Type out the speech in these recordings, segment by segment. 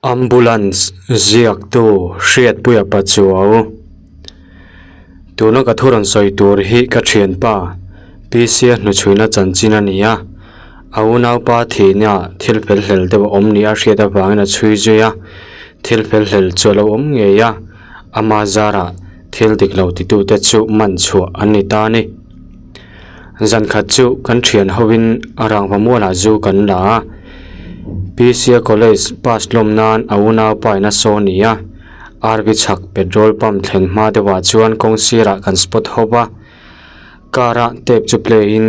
Ambulance ziaktu Hriatpuia Pachuau. Tuna ka thu rawn sawi tur hi ka thianpa PC-a hnuchhuina chanchin a ni a, a unaupa thihna thil fel hlel deuh a awm nia hriat avangin a chhui zui a, thil fel hlel chu a lo awm ngei a, ama zarah thil dik lo titute chu man chhuah an ni ta a ni. Zan khat chu kan thian hovin a rangva mualah zu kan la a, PCA College pass lawm nan a unaupa in a saw ni a, RV chhak petrol pump thlen hma deuhah chuan kawng sirah kan spot hawp a, car a tape chu play in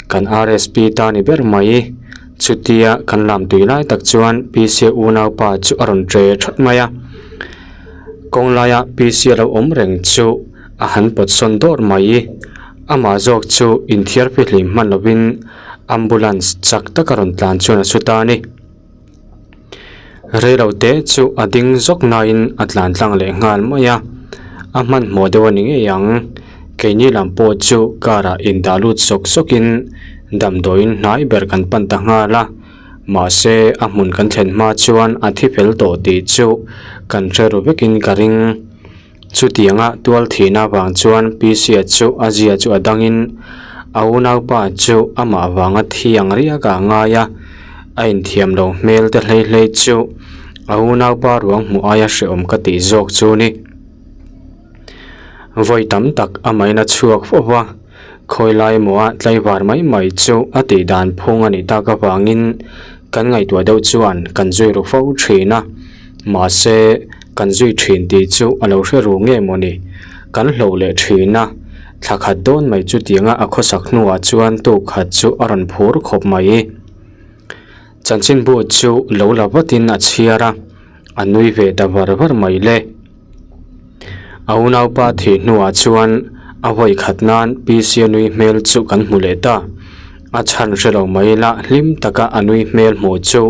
kan RSP ta ni ber mai, chutia kan lam tui lai tak chuan PCA unaupa chu a rawn tre that mai a, kawng laia PCA lo awm reng chu a han pawt sawn dawr mai. Amah zawk chu inthiar fihlim hman lovin ambulance chak taka rawn tlan chuan a su ta a ni. Reilo te chu a ding zawk nain a tlan tlang leh nghal mai a, a hmanhmawh deuh a ni ngei ang. Keini lam pawh chu car ah indah lut sawk sawkin damdawiin hnai ber kan pan ta nghal a, mahse a hmun kan thlen hma chuan a thi fel tawh tih chu kan hre ru vekin ka ring. Chutianga tual thihna vang chuan Pisia chu a zia chu a dangin a unaupa chu amah vanga thi ang riak a ngai a, a inthiam lo hmel te hlei hlei chu a unaupa ruang hmuh aia hrehawm ka tih zawk chu ni. Vawi tam tak amahin a chhuak fo va, khawi lai emaw a tlaivar mai mai chu a tih dan phung a nih tak avangin kan ngaihtuah deuh chuan kan zui ru fo thin a, mahse kan zui thin tih chu a lo hre ru nge maw ni? Kan hloh leh thin a, thla khat dawn mai chutianga a khawsak hnuah chuan tuk khat chu a rawn phur khawp mai. Chanchinbu chu lo la vatin a chhiar a, a nui ve ta var var mai le. A unaupa thih hnuah chuan a vawi khat nan PC-a nui hmel chu kan hmu leh ta. A chhan hre lo mai ila hlim taka a nui hmel hmuh chu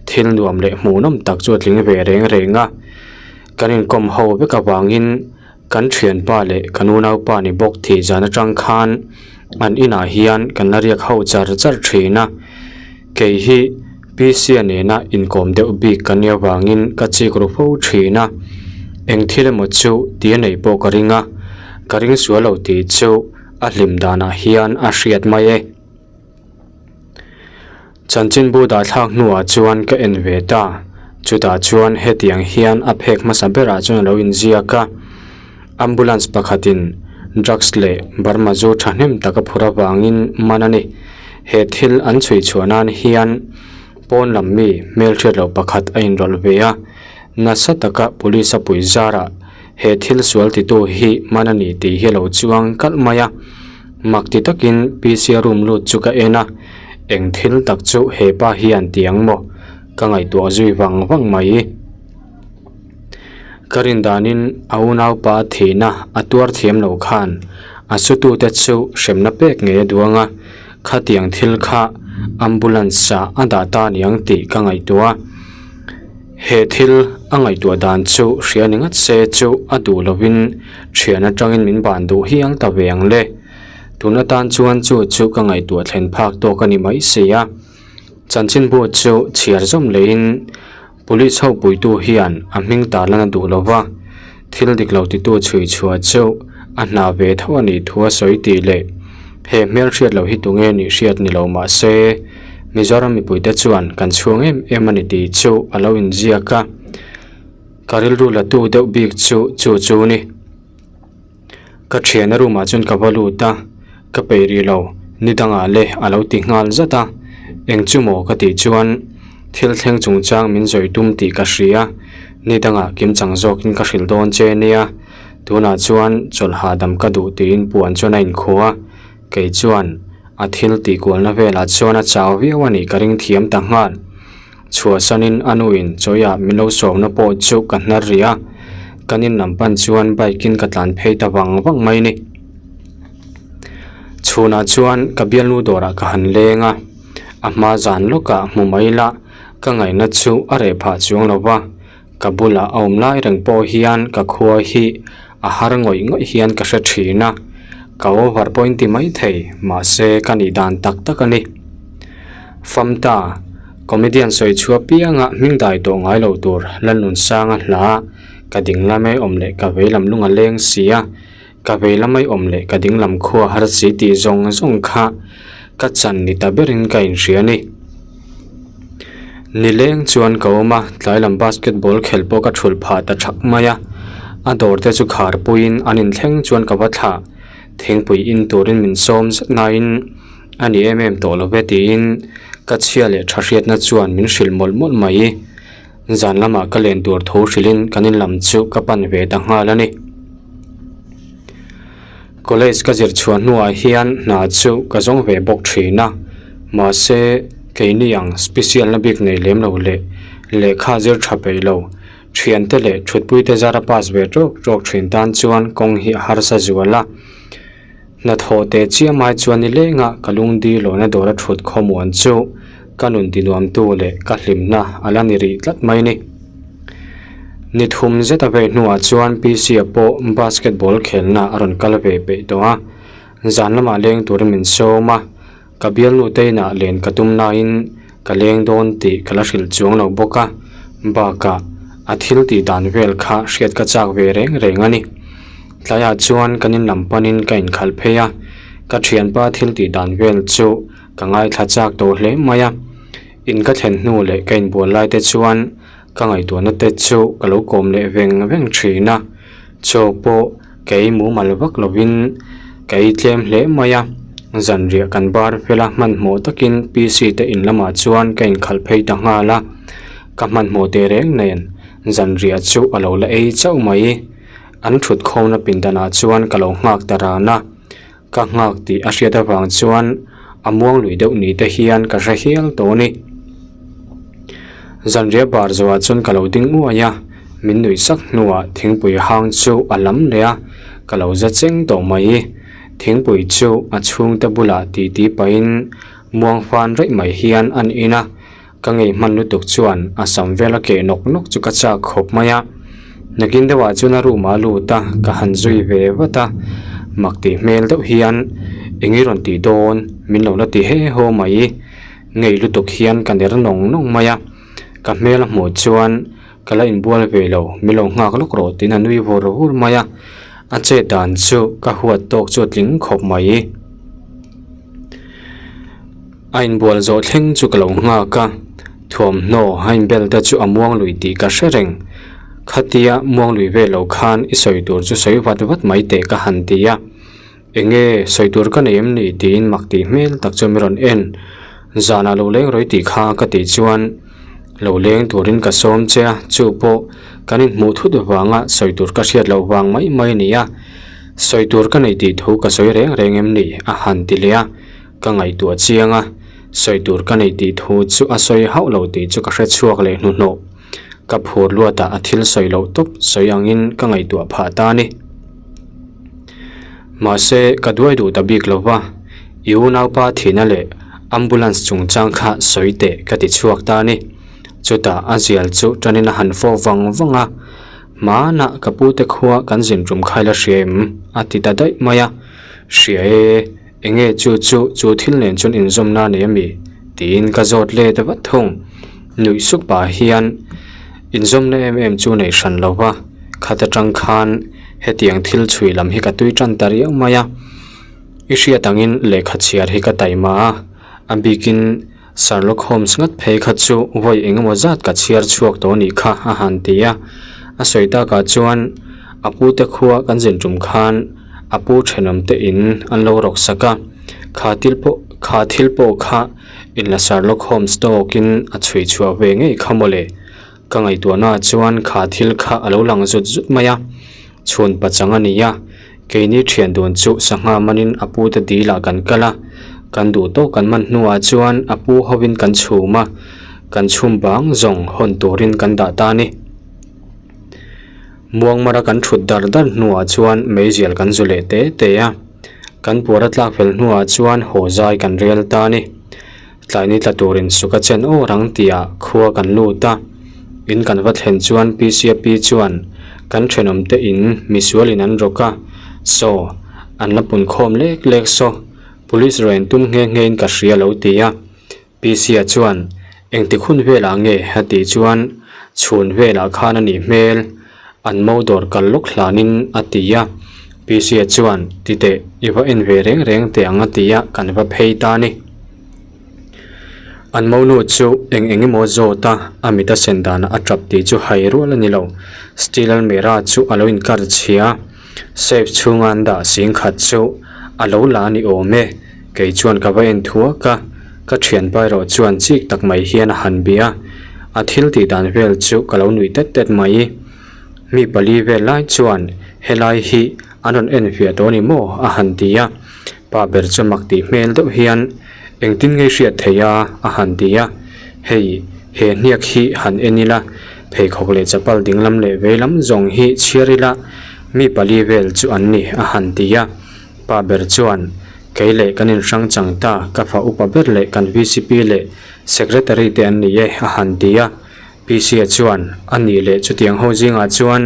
thil nuam leh hmuhnawm tak chu a tling ve reng reng a. Kan inkawm ho vek avangin kan thianpa leh kan unaupa ni bawk thih zan atang khan an inah hian kan la riak ho char char thin a. Kei hi PC-a nena inkawm deuh bik ka nia vangin ka chik ru fo thin a, eng thil emaw chu ti a neih pawh ka ring a, ka ring sual lo tih chu a hlim danah hian a hriat mai e. Chanchinbu dahthlak hnuah chuan ka en ve ta, chutah chuan hetiang hian a phek hmasa berah chuan a lo inziak a, Ambulance pakhatin drugs leh Burma zu thahnem tak a phur avangin man a ni. He thil an chhui chhuah nan hian pawn lam mi hmelhriat loh pakhat a inrawlh ve a, nasa taka police a puih zarah he thil sual titu hi man a ni tih hi a lo chuang kalh mai a. Mak ti takin PCR room lut chu ka en a, eng thil tak chu he pa hian ti ang maw? Ka ngaihtuah zui vang vang mai. Ka rin danin a unaupa thihna a tuar thiam lo khan a sutute chu hremna pek ngei a duang a, khatiang thil kha ambulance ah a dah ta niang tih ka ngaihtuah a. He thil a ngaihtuah dan chu hria ni ngat se chu a duh lovin thian atangin min ban duh hial ta ve ang le. Tun atan chuan chu chu ka ngaihtuah thlen phak tawk a ni mai si a. Chanchinbu chu chhiar zawm lehin. Police ho puitu hian a hming tarlan a duh lova, thil dik lo titu chhui chhuah chu a hna ve tho a nih thu a sawi tih leh he hmel hriat loh hi tunge nih hriat ni lo mah se Mizoram mipuite chuan kan chhuang em em a ni tih chu a lo inziak a, ka rilru la tu deuh bik chu chu chu ni. Ka thiana room ah chuan ka va lut a, ka peih rih lo, ni dangah le a lo ti nghal zat a, eng chu maw ka tih chuan thil thleng chungchang min zawih tum tih ka hria, ni dangah kim chang zawkin ka hrilh dawn che nia, tunah chuan chawlh hahdam ka duh tiin puan chuan a inkhua a, kei chuan a thil tih kualna velah chuan a chau viau a nih ka ring thiam ta nghal. Chhuahsanin a nuin chawiah min lo sawmna pawh chu ka hnar rih a, kan in lam pan chuan bike in ka tlan phei ta vang vang mai ni. Chhunah chuan ka bialnu dawrah ka han leng a, a hma zan lawkah hmu mai la ka ngaihna chu a reh phah chuang lo va, ka bulah a awm lai reng pawh hian ka khua hi a har ngawih ngawih hian ka hre thin a, ka over pawh in ti maithei mahse ka nih dan tak tak a ni. Famta. Comedian sawi chhuah pianga hming dai tawh ngai lo tur Lalnunsanga hla ka ding lamai awm leh ka vei lam lung a leng si a, ka vei lamai awm leh ka ding lam khua har si tih zawng zawng kha ka chan ni ta berin ka inhria a ni. Nileng chuan ka awm a, tlai lam basketball khel pawh ka thulh phah ta thak mai a, a dawr te chu khar puiin an inthleng chuan ka va thlah. Thingpui in turin min sawm zet naiin a ni em em tawh lo ve tiin ka chhia leh tha hriatna chuan min hrilh mawlh mawlh mai. Zan lamah ka len tur tho hrilhin kan in lam chu ka pan ve ta nghal a ni. College ka zir chhuah hnuah hian hna chu ka zawng ve bawk thin a, mahse keini ang special na bik nei lem lo leh lehkha zir tha peih lo thiante leh thutpuite zara pass ve tawk tawk thin tan chuan kawng hi a harsa zual a. Hnathawh teh chiam ai chuan nilengah ka lungdi lawna dawra thut khawmuan chu ka nun tinuamtu leh ka hlimna a la ni rih tlat mai ni. Ni thum zet a vei hnuah chuan PC-a pawh basketball khelna a rawn kal ve peih tawh a, zan lamah leng turin min sawm a, ka bialnu te inah len ka tum nain ka leng dawn tih ka la hrilh chuang lo bawk a, bakah a thil tih dan vel kha hriat ka chak ve reng reng a ni. Tlaiah chuan kan in lam panin ka inkhalh phei a, ka thianpa thil tih dan vel chu ka ngaithla chak tawh hle mai a, in ka thlen hnu leh ka inbual lai te chuan Ka ngaihtuahna te chu ka lo kawm leh veng veng thin a, chaw pawh ka ei mumal vak lovin ka ei tlem hle mai a, zanriah kan bar fela hmanhmawh takin PC te in lamah chuan ka inkhalh phei ta nghal a, ka hmanhmawh teh reng nen zanriah chu a lo la ei chauh mai. An thut khawmna pindanah chuan ka lo nghak ta ran a. Ka nghak tih a hriat avang chuan a muang lui deuh ni te hian ka hre hial tawh a ni. Zanriah bar zawhah chuan ka lo ding uai a, min nuih sak hnuah thingpui hang chu a lam leh a, ka lo za cheng tawh mai. Thingpui chu a chhungte bulah titi pahin muang fan raih mai hian an in a. Ka ngei hman lutuk chuan a sam vel a keh nawk nawk chu ka chak khawp mai a, nakin deuhah chuan a room ah a lut a, ka han zui ve vat a, mak tih hmel deuh hian eng i rawn tih dawn min lo la ti he haw mai, ngei lutuk hian ka ner nawng nawng mai a, ka hmel a hmuh chuan ka la inbual ve lo min lo nghak lawk rawh tiin a nui vur vur mai a, a chet dan chu ka huat tawk chu a tling khawp mai. A inbual zawh thleng chu ka lo nghak a, thuamhnaw a inbel te chu a muang lui tih ka hre reng. Khatia muang lui ve lo khan i sawi tur chu sawi vat vat mai teh ka han ti a. Enge sawi tur ka nei em ni tiin mak tih hmel tak chu mi rawn en. Zanah lo leng rawi tih kha ka tih chuan lo leng turin ka sawm che a, chu pawh kan inhmuh thut vanga sawi tur ka hriat loh vang mai mai a ni a. Sawi tur ka nei tih thu ka sawi reng reng em ni a han ti leh a. Ka ngaihtuah chiang a, sawi tur ka nei tih thu chu a sawi hauh lo tih chu ka hre chhuak leh hnuhnawh. Ka phur luatah a thil sawi loh tawp sawi angin ka ngaihtuah phah ta a ni. Mahse, ka duai duh ta bik lo va, i unaupa thihna leh ambulance chungchang kha sawi teh ka ti chhuak ta a ni. Chutah a zial chu tanin a han fawk vang vang a, Hmanah ka pute khua kan zin tum kha ila hria em? a ti ta daih mai a, Hria e. Enge chu chu chu thil nen chuan inzawmna a nei a mi? tiin ka zawt let vat thung. Nuih suk pah hian inzawmna em em chu neih hran lo va, khat atang khan hetiang thil chhui lam hi ka tui tan ta riau mai a. I hriat angin lehkha chhiar hi ka taima a, a bikin Sherlock Holmes ngat phei kha chu vawi engemaw zat ka chhiar chhuak tawh anih kha a han ti a. A sawi takah chuan a pute khua kan zin tum khan a pu thenawm te in an lo rawk sak a, kha til pawh kha thil pawh kha inla Sherlock Holmes tawkin a chhui chhuah ve ngei kha mawle. Ka ngaihtuahnaah chuan kha thil kha a lo lang zut zut mai a, chhun pachang a ni a, keini thian dun chu sangha manin a pute dilah kan kal a, kan duh tawk kan man hnuah chuan a pu hovin kan chhum a, kan chhum bang zawng hawn turin kan dah ta a ni. Muangmara kan thut dar dar hnuah chuan meizial kan zu leh te te a, kan puar a tlak fel hnuah chuan haw zai kan rel ta a ni. Tlaini tla turin suk a chen awr ang tihah khua kan lut a, in kan va thlen chuan PCAP chuan kan thenawmte in misualin an rawk a, saw, an la pun khawm lek lek saw, police rawn tum nghe nghe in ka hria lo ti a. PCA chuan. Engtik hun velah nge a tih chuan chhun velah khan a nih hmel. An mo dawr kal lawk hlanin a ti a. Pc-a chuan, Ti teh, i va en ve reng reng teh ang a ti a, kan va phei ta a ni. An monu chu eng eng emaw zawt a, a mit a sen danah a tap tih chu hai rual a ni lo. Steel almirah chu a lo inkar chhia a, safe chhunga an dah sing khat chu a lo la a ni awm e. Kei chuan ka va en thuak a, ka thianpa erawh chuan chik tak mai hian a han bia a, a thil tih dan vel chu ka lo nuih tet tet mai. Mi pali vel lai chuan helai hi an rawn en fiah tawh a ni maw? a han ti a. Pa ber chu mak tih hmel deuh hian engtin nge hriat theih a a han ti a, hei he hniak hi han en ila, pheikhawk leh chapal dinglam leh veilam zawng hi chhiar ila mi pali vel chu an ni a han ti a, pa ber chuan kei leh kan inhrang chang ta ka fa upa ber leh kan vcp leh secretary te an ni e a han ti a. Pc-a chuan a nih leh chutiang ho zingah chuan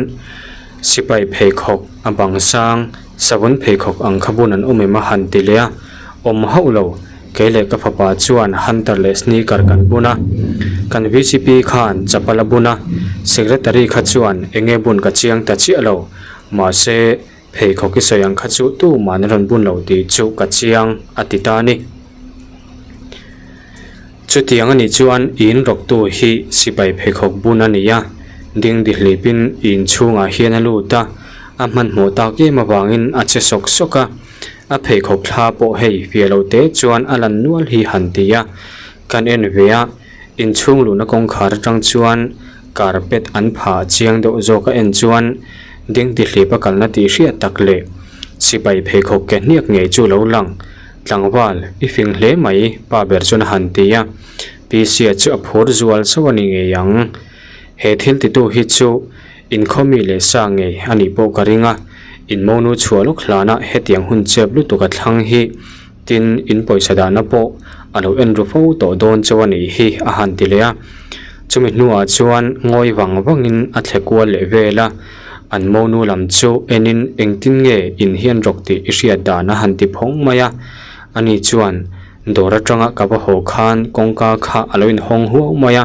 sipai pheikhawk a bang sang, savun pheikhawk ang kha bun an awm em a han ti leh a, awm hauh lo, kei leh ka fapa chuan hunter leh sneaker kan bun a, kan vcp khan chapal a bun a, secretary kha chuan enge bun ka chiang ta chiah lo, mahse pheikhawk i sawi ang kha chu tuman a rawn bun lo tih chu ka chiang a ti ta a ni. Chutiang a nih chuan in rawktu hi sipai pheikhawk bun a ni a, dingdihlipin in chhungah hian a lut a, a hmanhmawh tak em avangin a che sawk sawk a, a pheikhawk thla pawh hei fiah lo te chuan a lan nual hi han ti a, kan en ve a, inchhung luhna kawngkhar atang chuan carpet an phah chiang deuh zawk a en chuan dingdihlip a kalna tih hriat tak leh sipai pheikhawk ke hniak ngei chu lo lang. Tlangval, i fing hle mai, pa ber chuan a han ti a. Pc-a chu a phur zual chauh a ni ngei ang. He thil titu hi chu inkhawmi leh sa ngei a nih pawh ka ring a, in monu chhuah lawk hlana hetiang hun chep lutuk a thlang hi tin in pawisa dahna pawh a lo en ru fo tawh dawn chauh a nih hi a han ti leh a. Chumi hnuah chuan ngawi vang vangin a thle kual leh vel a. An monu lam chu enin engtin nge in hian rawk tih i hriat dan a han ti phawng mai a. Ani chuan dawr atanga ka va haw khan kawngka kha a lo inhawng huau mai a.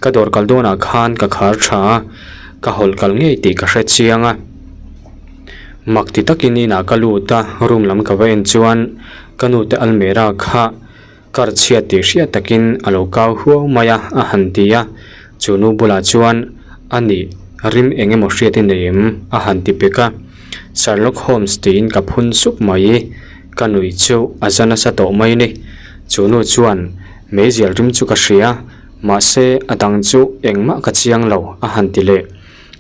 Ka dawr kal dawnah khan ka khar tha a, ka hawlh kal ngei tih ka hre chiang a. Mak ti takin inah ka lut a, room lam ka va en chuan ka nute almera kha Kar chhiat tih hriat takin a lo kau huau mai a, a han ti a. Chu nu bulah chuan, A nih, rim eng emaw hriat i nei em? a han ti pek a. Sherlock Holmes tiin ka phun sup mai. Ka nuih chu a za nasa tawh mai ni. Chu nu chuan, Meizial rim chu ka hria, mahse a dang chu engmah ka chiang lo, a han ti leh.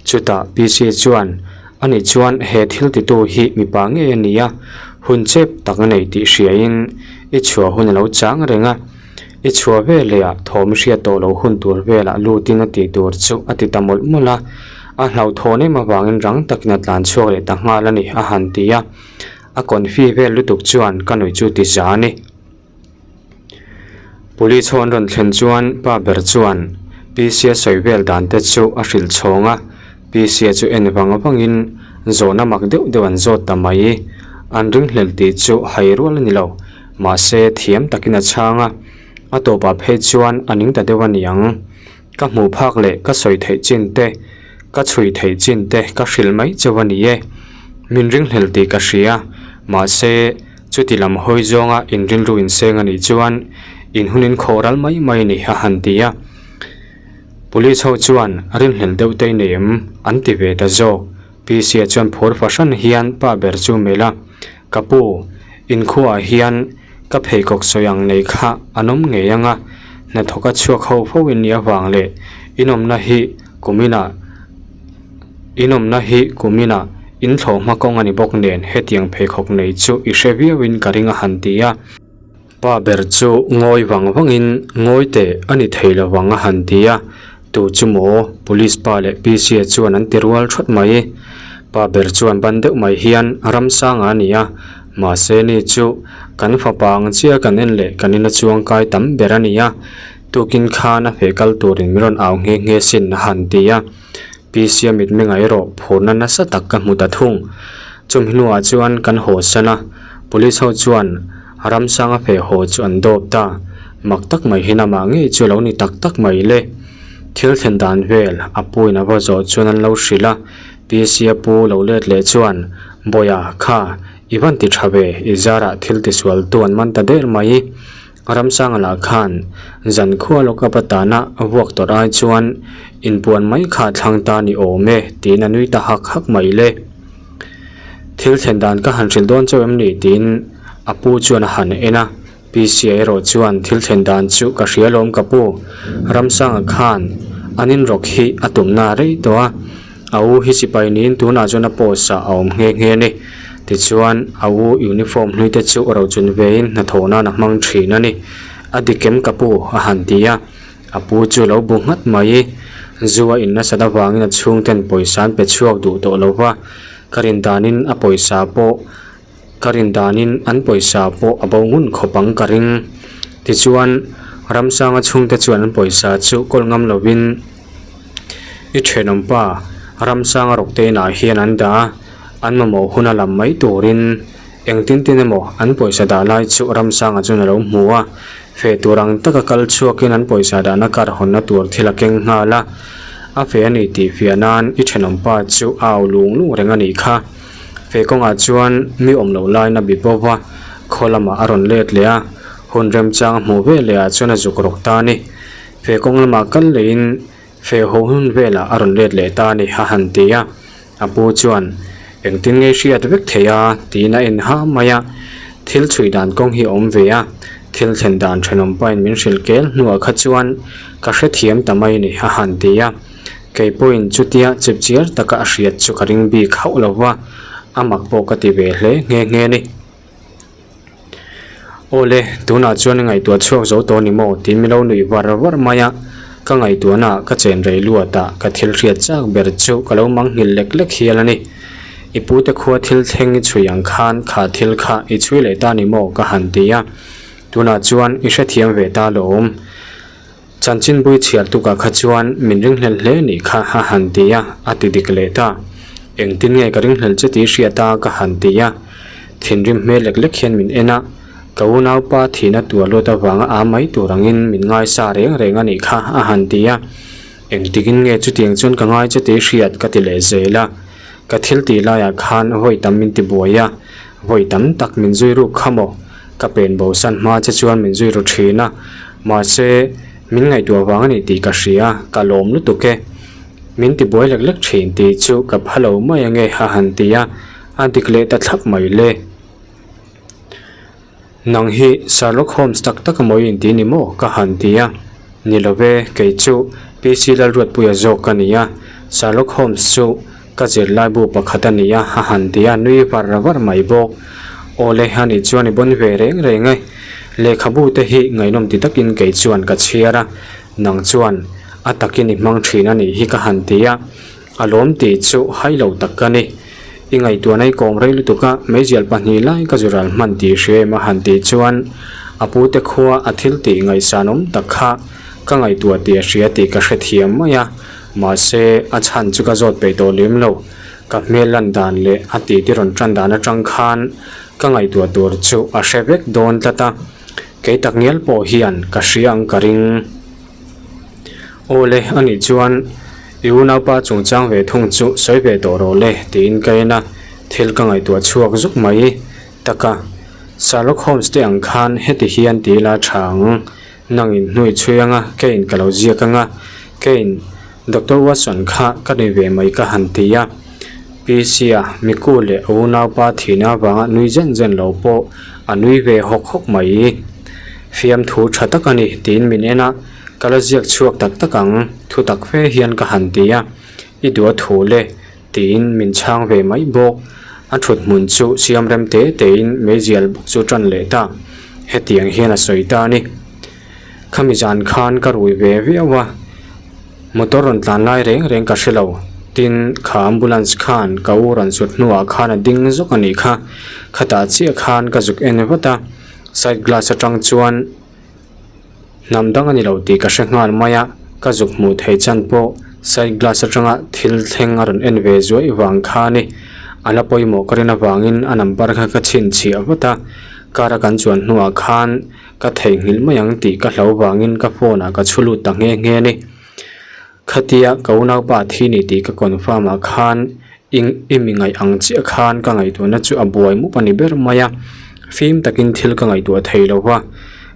Chutah PC chuan, Ani chuan he thil titu hi mipa ngei a ni a, hun chep tak a nei tih hriain i chhuah hun a lo chang reng a. I chhuah veleh ah thawm i hriat tawh loh hun tur velah lutin a tih tur chu a ti ta mawlh mawlh a. A hlauhthawn em avangin rang takin a tlan chhuak leh ta nghal a ni, a han ti a. A confi vel lutuk chuan ka nuih chu ti za a ni. Police ho an rawn thlen chuan pa ber chuan Pc-a sawi vel dan te chu a hrilh chhawng a, Pc-a chu en vang vangin zawhna mak deuh deuh an zawt ta mai. An ringhlel tih chu hai rual a ni lo, mahse thiam takin a chhang a, a tawpah phei chuan a ning ta deuh a niang. Ka hmuh phak leh ka sawi theih chin te, ka chhui theih chin te ka hrilh mai chauh a ni e. Min ringhlel tih ka hria, mahse chuti lam hawi zawnga in rilru inseng a nih chuan in hun in khawh ral mai mai a ni a han ti a. Police ho chuan rinhlel deuh te i nei em? an ti ve ta zawk. PC-a chuan phur fahran hian pa ber chu melh a, Ka pu, inkhuaah hian ka pheikhawk sawi ang nei kha an awm ngei ang a, hnathawk a chhuak ho fo in nih avang leh inawmna hi kuminah inawmna hi kuminah inthlawh hma kawng a ni bawk nen hetiang pheikhawk nei chu i hre viauin ka ring a han ti a. Pa ber chu ngawi vang vangin ngawi teh a ni thei lo vang a han ti a, tu chu maw Police pa leh PC-a chuan an ti rual thawt mai. Pa ber chuan ban deuh mai hian Ramsanga a ni a, mahse ni chu kan fapa ang chiah kan en leh kan ina chuang kai tam ber a ni a, tukin khan a feh kal turin min rawn au nghe nghe sin a han ti a. PC-a mitmeng ah erawh phurna nasa tak ka hmu ta thung. Chumi hnuah chuan kan haw san a, Police ho chuan Ramsanga feh haw chu an dawp ta. Mak tak mai hian amah ngei chu a lo ni tak tak mai le. Thil thlen dan vel a pu in a va zawh chuan an lo hrilh a, PC a pu lo let leh chuan, Bawiha, kha, i van ti tha ve, i zarah thil tisual tu an man ta der mai. Ramsanga lah khan zan khua lawk a patana a vuak tawrh ai chuan inpuan mai kha a thlang ta ni awm e tiin a nui ta hak hak mai le. Thil thlen dan ka han hrilh dawn chauh em ni tiin a pu chuan a han en a, PC erawh chuan thil thlen dan chu ka hria lawm ka pu. Ramsanga khan an inrawk hi a tumna rei tawh a. A u hi sipai niin tunah chuan a post ah a awm nghe nghe a ni. Tichuan, a u uniform hlui te chu rochun vein hnathawh nan a hmang thin a ni. A dik em ka pu? a han ti a. A pu chu lo bu nghat mai. Zu a in nasat avangin a chhungten pawisa an pe chhuak duh tawh lo va, ka rin danin a pawisa pawh Ka rin danin an pawisa pawh a bo ngun khawp ang ka ring. Tichuan, Ramsanga chhungte chuan an pawisa chu kawl ngam lovin i thenawmpa Ramsanga rawkte inah hian an dah a, an mamawh huna lam mai turin engtin tin emaw an pawisa dah lai chu Ramsanga chuan a lo hmu a, feh tur ang taka kal chhuakin an pawisa dahna kar hawnna tur thil a keng nghal a, a feh a ni tih fiah nan i thenawmpa chu a au lung lung reng a nih kha. Feh kawngah chuan mi awm loh laiin a bi bo va, khaw lamah a rawn let leh a, hun remchang a hmuh ve leh ah chuan a zuk rawk ta a ni. Feh kawng lamah kal lehin feh haw hun velah a rawn let leh ta a ni a han ti a, a pu chuan engtin nge hriat vek thei a tiin a en ha mai a, thil chhui dan kawng hi a awm ve a, thil thlen dan thenawm pain min hrilh kel hnuah kha chuan ka hrethiam ta mai a ni a han ti a. Kei pawhin chutia chipchiar taka a hriat chu ka ring bik hauh lo va, a mak pawh ka ti ve hle nghe nghe a ni. Awle, tunah chuan i ngaihtuah chhuak zo tawh ni maw? tiin min lo nuih var var mai a, ka ngaihtuahnaah ka chen rei luat a, ka thil hriat chak ber chu ka lo mangnghilh lek lek hial a ni. I pute khua thil thleng i chhui ang khan kha thil kha i chhui leh ta ni maw? ka han ti a, tunah chuan i hrethiam ve ta lawm. Chanchin bui chhiar tukah kha chuan min ringhlel hle nih kha a han ti a, a ti dik leh ta. Engtin nge ka ringhlel che tih hriat a ka han ti a. Thinrim hmel lek lek hian min en a, ka unaupa thihna tuah luat avanga a mai tur angin min ngaisa reng reng a nih kha a han ti a. Engtikin nge chutiang chuan ka ngai che tih hriat ka ti leh zel a. Ka thil tih laiah khan vawi tam min ti buai a, vawi tam tak min zui ruk kha maw? Ka pen bosan hma che chuan min zui ru thin a, mahse min ngaihtuah vang a ni tih ka hria, ka lawm lutuk e. Min ti buai lek lek thin tih chu ka pha lo mai ange a han ti a, a dik leh ta thlap mai le. Nang hi Sherlock Holmes tak tak amaw i inti ni maw? ka han ti a. Ni lo ve, kei chu PC Lalruatpuia zawk ka ni a, Sherlock Holmes chu ka zirlai bu pakhat a ni a, a han ti a, nui var var mai bawk. Awle, a nih chuan i bawn ve reng reng e. Lehkhabu te hi ngaihnawm ti takin kei chuan ka chhiar a, nang chuan a takin i hmang thin a nih hi ka han ti a. A lawm tih chu hai lo tak ka ni. I ngaihtuahna i kawm rei lutuk a, meizial pahnih lai ka zu ral hman tih hria em a han tih chuan a pute khua a thil tih ngaihsan awm tak kha ka ngaihtuah tih a hria tih ka hrethiam mai a, mahse a chhan chu ka zawt peih tawh lem lo. Ka hmel lan dan leh a titi rawn tan dan atang khan ka ngaihtuah tur chu a hre vek dawn tlat a, kei tak ngial pawh hian ka hria ang ka ring. Awle, anih chuan i unaupa chungchang ve thung chu sawi ve tawh rawh le tiin ka en a, thil ka ngaihtuah chhuak zuk mai tak a. Sherlock Holmes te ang khan heti hian ti ila tha ang, nangin hnuai chhui anga keiin ka lo ziak anga, keiin Doctor Watson kha ka ni ve mai ka han ti a. PC-a Miku leh a unaupa thihna avanga nui zen zen lo pawh a nui ve hawk hawk mai. Fiamthu tha tak a ni tiin min en a, ka la ziak chhuak tak tak ang, thu tak fe hian ka han ti a, i duh a thu le tiin min chhang ve mai bawk. A thut hmun chu siam rem te tein meizial bawk chu tan leh ta, hetiang hian a sawi ta a ni. Khami zan khan ka rui ve viau a, motor rawn tlan lai reng reng ka hre lo. Tin, kha ambulance khan ka u rawn sut hnuah khan a ding zawk a nih kha, khatah chiah khan ka zuk en vat a, side glass atang chuan hnam dang a ni lo tih ka hre nghal mai a, ka zuk hmuh theih chan pawh side glass atanga thil thleng a rawn en ve zuaih vang kha a ni. A la pawimawh ka rin avangin a number kha ka chhinchhiah vat a. Car a kan chuan hnuah khan ka theihnghilh mai ang tih ka hlau vangin ka phone ah ka chhu lut ta nghe nghe a ni. Khatia ka unaupa thi ni tih ka confirm ah khan ing i mi ngaih ang chiah khan ka ngaihtuahna chu a buai mup a ni ber mai a, fim takin thil ka ngaihtuah thei lo va,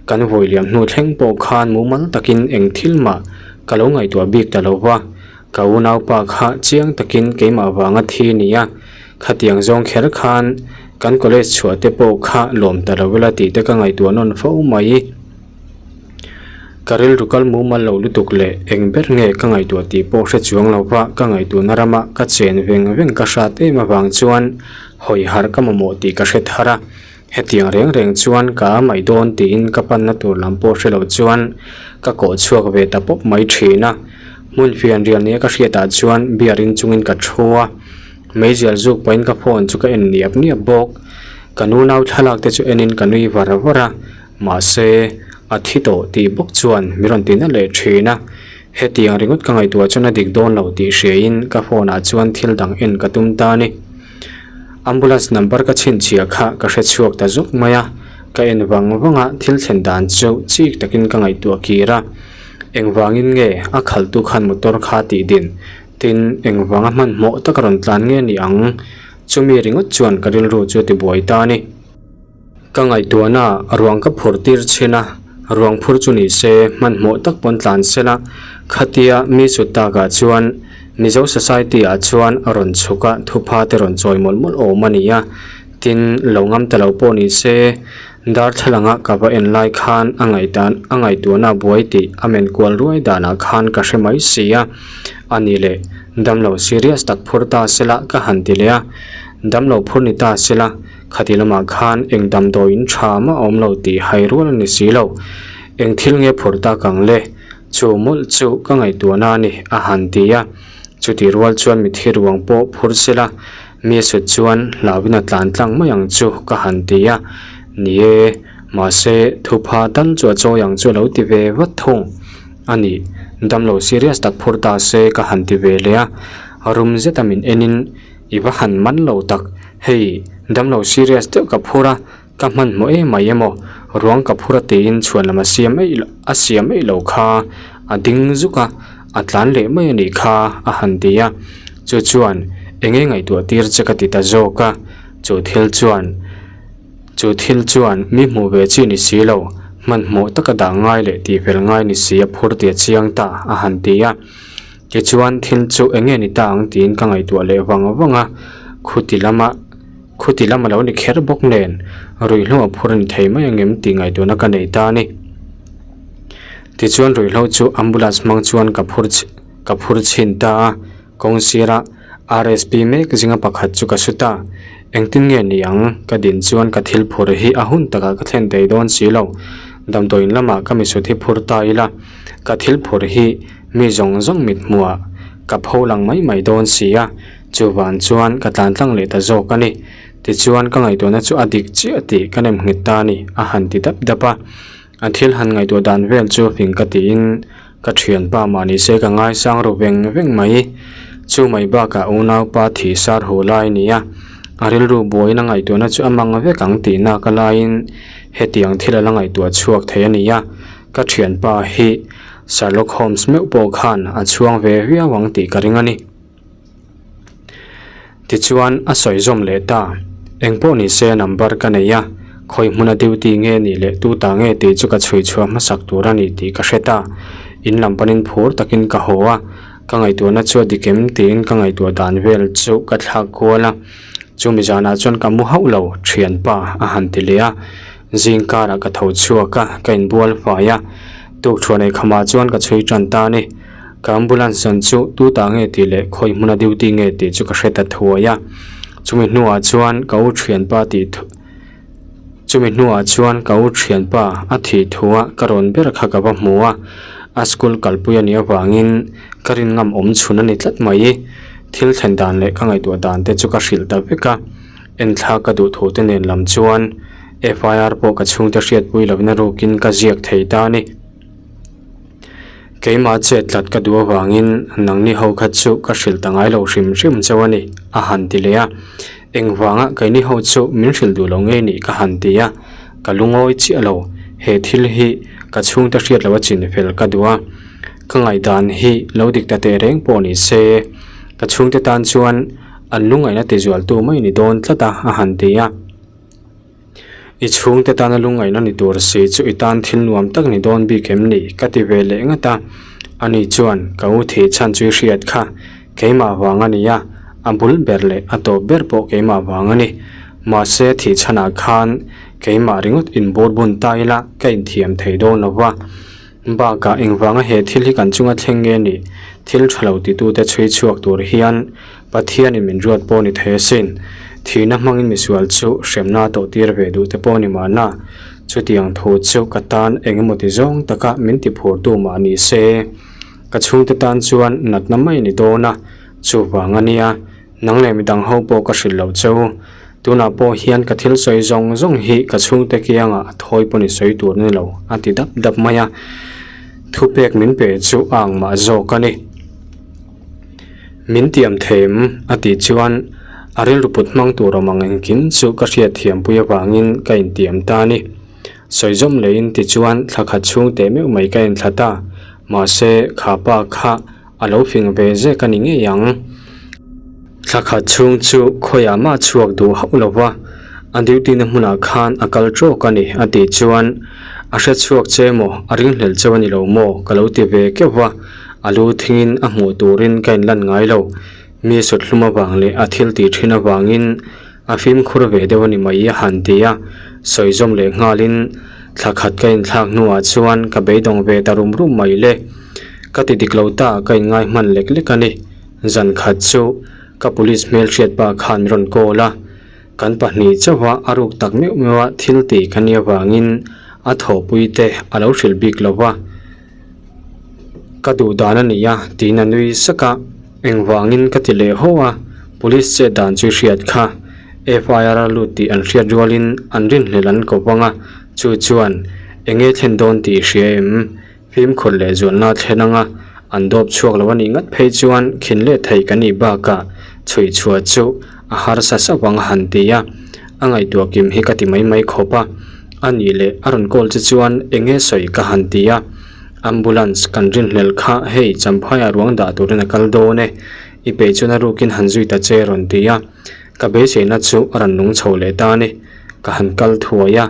kan vawi liam hnu thleng pawh khan mumal takin eng thil mah ka lo ngaihtuah bik ta lo va, ka unaupa kha chiang takin keimah vanga thi ni a, khatiang zawng kher khan kan college chhuah te pawh kha lawm ta lo ila tih te ka ngaihtuah nawn fo mai. Ka rilru kal mumal lo lutuk leh eng ber nge ka ngaihtuah tih pawh hre chuang lo va, ka ngaihtuahna rama ka chen veng veng ka hrat em avang chuan hawi harh ka mamawh tih ka hre thar a. Hetiang reng reng chuan ka amaih dawn tiin ka panna tur lam pawh hre lo chuan ka kawh chhuak ve ta pawp mai thin a. Hmun fianrial nia ka hriatah chuan beer in chungin ka thu a, meizial zuk pahin ka phone chu ka en niap niap bawk. Ka nunau thlalak te chu enin ka nui var var a. Mahse, a thi tawh tih bawk chuan min rawn ti na leh thin a. Hetiang ringawt ka ngaihtuah chuan a dik dawn lo tih hriain ka phone ah chuan thil dang en ka tum ta a ni. Ambulance number ka chhinchhiah kha ka hre chhuak ta zuk mai a, ka en vang vang a thil thlen dan chu chik takin ka ngaihtuah kir a. Engvangin nge a khaltu khan motor kha tih din? Tin, engvanga hmanhmawh taka rawn tlan nge ni ang? Chumi ringawt chuan ka rilru chu a tibuai ta a ni. Ka ngaihtuahna ruang ka phur tir chhin a, ruang phur chu ni se hmanhmawh tak pawn tlan se la, khatia mi sut takah chuan Mizo Society ah chuan rawn chhuk a thupha te rawn chawi mawlh mawlh awm a ni a, tin lo ngam ta lo pawh ni se darthlalanga ka va en lai khan a ngaihdan a ngaihtuahna buai tih a men kual ruai danah khan ka hre mai si a, a ni leh damlo serious tak phur ta se la ka han ti leh a, damlo phur ni ta se la. Khati lamah khan eng damdawiin tha mah a awm lo tih hai rual a ni si lo. Eng thil nge phur tak ang le? Chu mawlh chu ka ngaihtuahna a ni, a han ti a. Chuti rual chuan mithi ruang pawh phur sela, mi a sut chuan hlauhin a tlan tlang mai ang chu ka han ti a. Ni e, mahse thupha tal chu a chawi ang chu a lo ti ve vat thung a ni. Damlo serious tak phur ta se ka han ti ve leh a. Rum zeta min enin. I va han man lo tak, hei damlo serious deuh ka phur a, ka hmanhmawh em mai emaw, ruang ka phur a tiin chhuan lam a siam eih a siam eih lo kha a ding zuk a, a tlan leh mai a nih kha a han ti a, chu chuan enge ngaihtuah tir che ka ti ta zawk a, chu thil chuan chu thil chuan mi hmuh ve chi ni si lo, hmanhmawh taka dah ngai leh tihfel ngai ni si a phur tia chiang ta a han ti a. Tichuan thil chu eng nge ni ta ang tiin ka ngaihtuah leh vang vang a, khuti lama khuti lam a lo ni kher bawk nen ruihhlo a phur a ni thei mai angem tih ngaihtuahna ka nei ta a ni. Tichuan ruihhlo chu ambulance hmang chuan ka phur ka phur chhin ta a, kawng sira RSP mek zinga pakhat chu ka su ta. Engtin nge ni ang ka din chuan ka thil phur hi a hun takah ka thlen thei dawn si lo, damdawiin lamah ka misut hi phur ta ila ka thil phur hi Mi zawng zawng mit hmuah ka pho lang mai mai dawn si a, chuvan chuan ka tlan tlang leh ta zawk a ni. Tichuan ka ngaihtuahna chu a dik chiah tih ka nem nghet ta a ni, a han ti dap dap a. A thil han ngaihtuah dan vel chu fing ka tiin ka thianpa mah ni se ka ngaisang ru veng veng mai. Chu mai bakah unaupa thih sar hu lai a ni a, a rilru buaiin a ngaihtuahna chu a mang vek ang tihna ka laiin hetiang thil a la ngaihtuah chhuak thei a ni a, ka thianpa hi Sherlock Holmes meuh pawh khan a chhuang ve viau ang tih ka ring a ni. Tichuan a sawi zawm leh ta, Eng pawh ni se number ka nei a, khawi hmuna duty nge nih leh tu ta nge tih chu ka chhui chhuah hmasak tur a ni tih ka hre ta. In lam panin phur takin ka haw a, ka ngaihtuahna chu a dik em tiin ka ngaihtuah dan vel chu ka thlak kual a. Chumi zanah chuan ka mu hauh lo, thianpa a han ti leh a. Zing karah ka tho chhuak a, ka inbual fai a, tukṭhuah nei khamah chuan ka chhui ṭan ta a ni. Ka ambulance zawn chu tu ta nge tih leh khawi hmuna duty nge tih chu ka hre ta thuai a. Chumi hnuah chuan ka u ṭhianpa tih thu Chumi hnuah chuan ka u ṭhianpa a thih thua ka rawn ber kha ka va hmu a, a school kalpui a nih avangin ka rin ngam awm chhun a ni tlat mai. Thil thlen dan leh ka ngaihtuah dan te chu ka hrilh ta vek a. Enthlak ka duh thu te nen lam chuan FIR pawh ka chhungte hriatpui lohna rukin ka ziak thei ta a ni. Keimah chet tlat ka duh avangin nangni ho kha chu ka hrilh ta ngai lo hrim hrim chauh a ni, a han ti leh a. Engvanga keini ho chu min hrilh duh lo ngei nih ka han ti a. Ka lungawi chiah lo, he thil hi ka chhungte hriat loh a chin fel ka duh a, ka ngaihdan hi lo dik ta teh reng pawh ni se, ka chhungte tan chuan an lungaihna tizualtu mai ni dawn tlat a, a han ti a. I chhungte tana lungaihna ni tur si chu i tan thil nuam tak ni dawn bik em ni? ka ti ve leh ngat a. Ani chuan, Ka u thih chhan chu i hriat kha, keimah vang a ni a, a bul ber leh a tawp ber pawh keimah vang a ni. Mahse thih chhanah khan keimah ringawt inbur bun ta ila ka inthiam thei dawn lo va. Bakah engvanga he thil hi kan chunga thleng nge ni? Thil tha lo titute chhui chhuak tur hian Pathianin min ruat pawh ni thei asin. Thihna hmangin misual chu hremna tawh tir ve duh te pawh ni mahna. Chutiang thu chu ka tan eng emaw ti zawng taka min ti phurtu mah ni se. Ka chhungte tan chuan natna mai ni dawn a, chuvang a nia. Nang leh midang ho pawh ka hrilh loh che u. Tunah pawh hian ka thil sawi zawng zawng hi ka chhungte kiangah a thawi pawn i sawi tur ni lo, a ti dap dap mai a. Thupek min pe chu a ang mah zawk a ni. Min tiam them a tih chuan a rilru put hmang tur awm ang engkim chu ka hriatthiampui avangin ka intiam ta a ni. Sawi zawm leiin tichuan thla khat chhung teh meuh mai ka inthla ta. Mahse, kha pa kha A lo fing ve zek a ni ngei ang. Thla khat chhung chu khawiah mah chhuak duh hauh lo va, a duty na hmunah khan a kal tawk a ni a tih chuan a hre chhuak che maw, a ringhlel cheu a ni lo maw ka lo ti ve keuh va, a lu thingin a hmuh turin ka inlan ngai lo. Mi sut hlum avang leh a thil tih thin avangin a fimkhur ve deuh a ni mai a han ti a, sawi zawm leh nghalin thla khat ka inthlak hnuah chuan ka beidawng ve ta rum rum mai le. Ka ti dik lo ta ka inngai hman lek lek a ni. Zan khat chu ka police hmelhriat pa khan min rawn call a, kan pahnih chauha a ruk tak meuh meuh a thil tih ka nia vangin a thawhpui te a lo hrilh bik lo va. Ka duh dan a ni a tiin a nui sak a, engvangin ka ti leh haw a, police chet dan chu i hriat kha, FIR a lut tih an hriat rualin an rinhlelh an ko vang a, chu chuan enge thlen dawn tih i hria em? Fimkhur leh zualna thlen anga an dawp chhuak lo a nih ngat phei chuan khin leh thei kan nih bakah chhuih chhuah chu a harsa sauh ang a han ti a, a ngaihtuah kim hi ka ti mai mai khawp a. A nih leh a rawn call che chuan enge sawi ka han ti a, ambulance kan rinhlelh kha hei Champhaiah ruang dah turin a kal dawn e, i peih chuan a rukin han zui ta che rawn ti a, ka beiseina chu a rawn nung chho leh ta a ni. Ka han kal thuai a,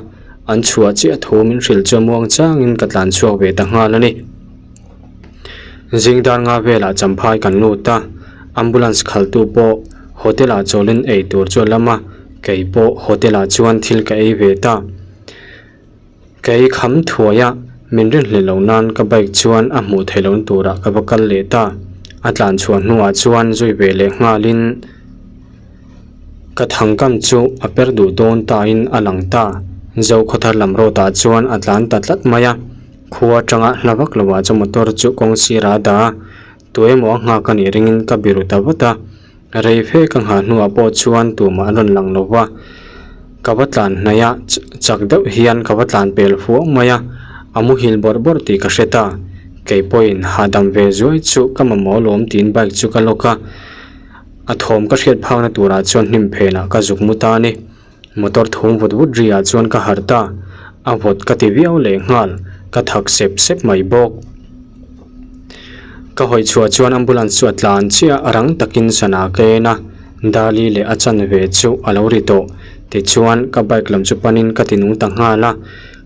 an chhuah chiah thu min hrilh chu muang changin ka tlan chhuak ve ta nghal a ni. Zing dar nga velah Champhai kan lut a, ambulance khaltu pawh hotel ah chawlin ei tur chu a lam a, Kei pawh hotel ah chuan thil ka ei ve ta. Ka ei kham thuai a, min rinhlelh loh nan ka bike chuan a hmuh theih lohna turah ka va kal leh ta. A tlan chhuah hnuah chuan zui ve leh nghalin ka thangkam chu a per duh dawn tain a lang ta. Zokhawthar lam road ah chuan a tlan ta tlat mai a, khua atanga hla vak loah chu motor chu kawng sirah a dah a, tuemaw a nghak a nih ringin ka biru ta vat a. Rei fe ka nghah hnuah pawh chuan tumah an rawn lang lo va, ka va tlan hnaih a, chak deuh hian ka va tlan pel fuau mai a, a muhil bawrh bawrh tih ka hre ta. Kei pawhin hahdam ve zuai chu ka mamawh alawm tiin bike chu ka lock a, a thawm ka hriat phakna turah chuan hnim phenah ka zuk mu ta a ni. Motor thum vut vut ri ah chuan ka harh ta, a vawt ka ti viau leh nghal, ka thak sep sep mai bawk. Ka hawi chhuah chuan ambulance chu a tlan chiah a, rang takin sana ka en a, Dali leh a chanve chu a lo ri tawh. Tichuan ka bike lam chu panin ka ti nung ta nghal a,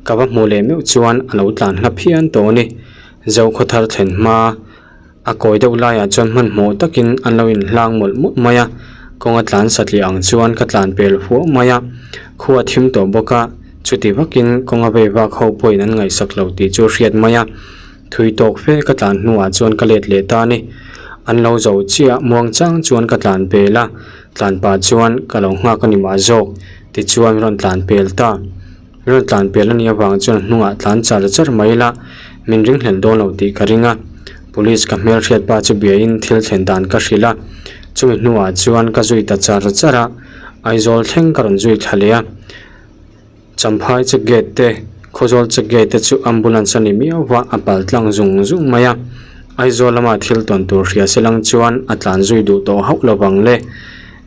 ka va hmuh leh meuh chuan a lo tlan hla phian tawh a ni. Zokhawthar thlen hma. A kawi deuh laiah chuan hmanhmawh takin an lo inhlang mawlh mawlh mai a, kawnga tlan satliah ang chuan ka tlan pel huau mai a, khua a thim tawh bawk a, chuti vakin kawnga vei vak ho pawhin an ngaihsak lo tih chu a hriat mai a, thui tawk fe ka tlan hnuah chuan ka let leh ta a ni. An lo zo chiah muang chang chuan ka tlan pel a, tlan pah chuan ka lo nghak a ni mah zawk, tichuan rawn tlan pel ta. Rawn tlan pian a nih avang chuan hnungah tlan char char mai ila min ringhlelh dawn lo tih ka ring a. Police ka hmelhriat pa chu biain thil thlen dan ka hrilh a, chumi hnuah chuan ka zui ta char char a, Aizawl thleng ka rawn zui thla leh a. Champhai check gate te, Khawzawl check gate te chu ambulance a ni miau va, a pal tlang zung zung mai a. Aizawl lama thil tawn tur hria se lang chuan a tlan zui duh tawh hauh lovang le.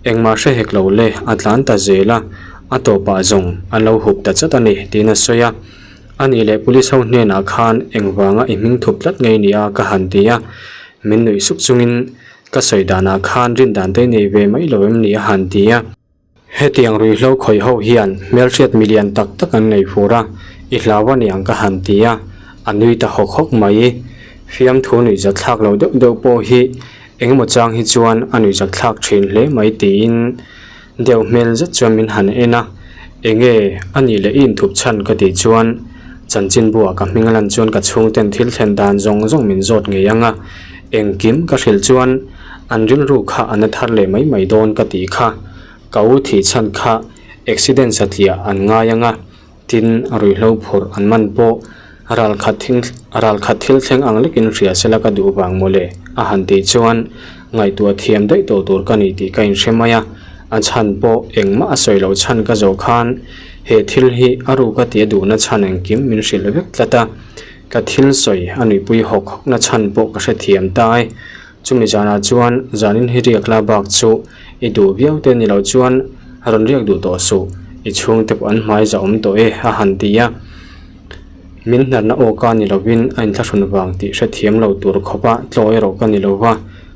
Engmah hre hek lo le, a tlan ta zel a. A tawpah zawng an lo hup ta chat a ni, tiin a sawi a. A nih leh police ho hnenah khan engvanga i hming thup tlat ngei nia ka han ti a. Min nuih suk chungin ka sawi danah khan rin dan te nei ve mai lo em ni a han ti a. Hetiang ruihhlo khawih ho hian hmelhriat milian tak tak an nei fur a, i hlau a niang ka han ti a, a nui ta hawk hawk mai. Fiamthu nuihzat thlak lo deuh deuh pawh hi engemaw chang hi chuan a nuihzat thlak thin hle mai tiin deuh hmel zet chuan min han en a, enge a nih leh i inthup chhan ka tih chuan chanchinbu ah ka hming lan chuan ka chhungten thil thlen dan zawng zawng min zawt ngei ang a, engkim ka hrilh chuan an rilru kha a na thar leh mai mai dawn ka tih kha. Ka u thih chhan kha accident satliah an ngai ang a, tin ruihhlo phurh an man pawh ralkhat thing ralkhat thil thleng ang lekin hria sela ka duh vang mawle a han tih chuan ngaihtuah thiam daih tawh tur ka ni tih ka inhre mai a, a chhan pawh engmah a sawi loh chhan ka zawh khan he thil hi a ruk a tih a duhna chhan engkim min hrilh vek tlat a, ka thil sawi a nuihpui hawk hawkna chhan pawh ka hrethiam ta e. Chumi zanah chuan zanin hi riak la bak chu i duh viau te ni loh chuan rawn riak duh tawh suh, i chhungte pawh an hmai za awm tawh e a han ti a. Min hnarna aw ka ni lovin a inthlahrun vang tih hrethiam lo tur khawpa tlaw erawh ka ni lo va,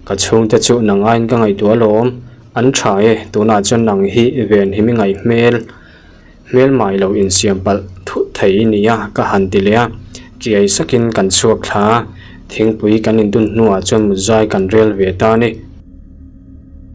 ka chhungte chu nang aiin ka ngaihtuah alawm, an tha e, tunah chuan nang hi venhim i ngaih hmel. Hmelmai lo insiam palh thut thei i nia ka han ti leh a, kiai sakin kan chhuak thla a, thingpui kan indun hnuah chuan mutzai kan rel ve ta a ni.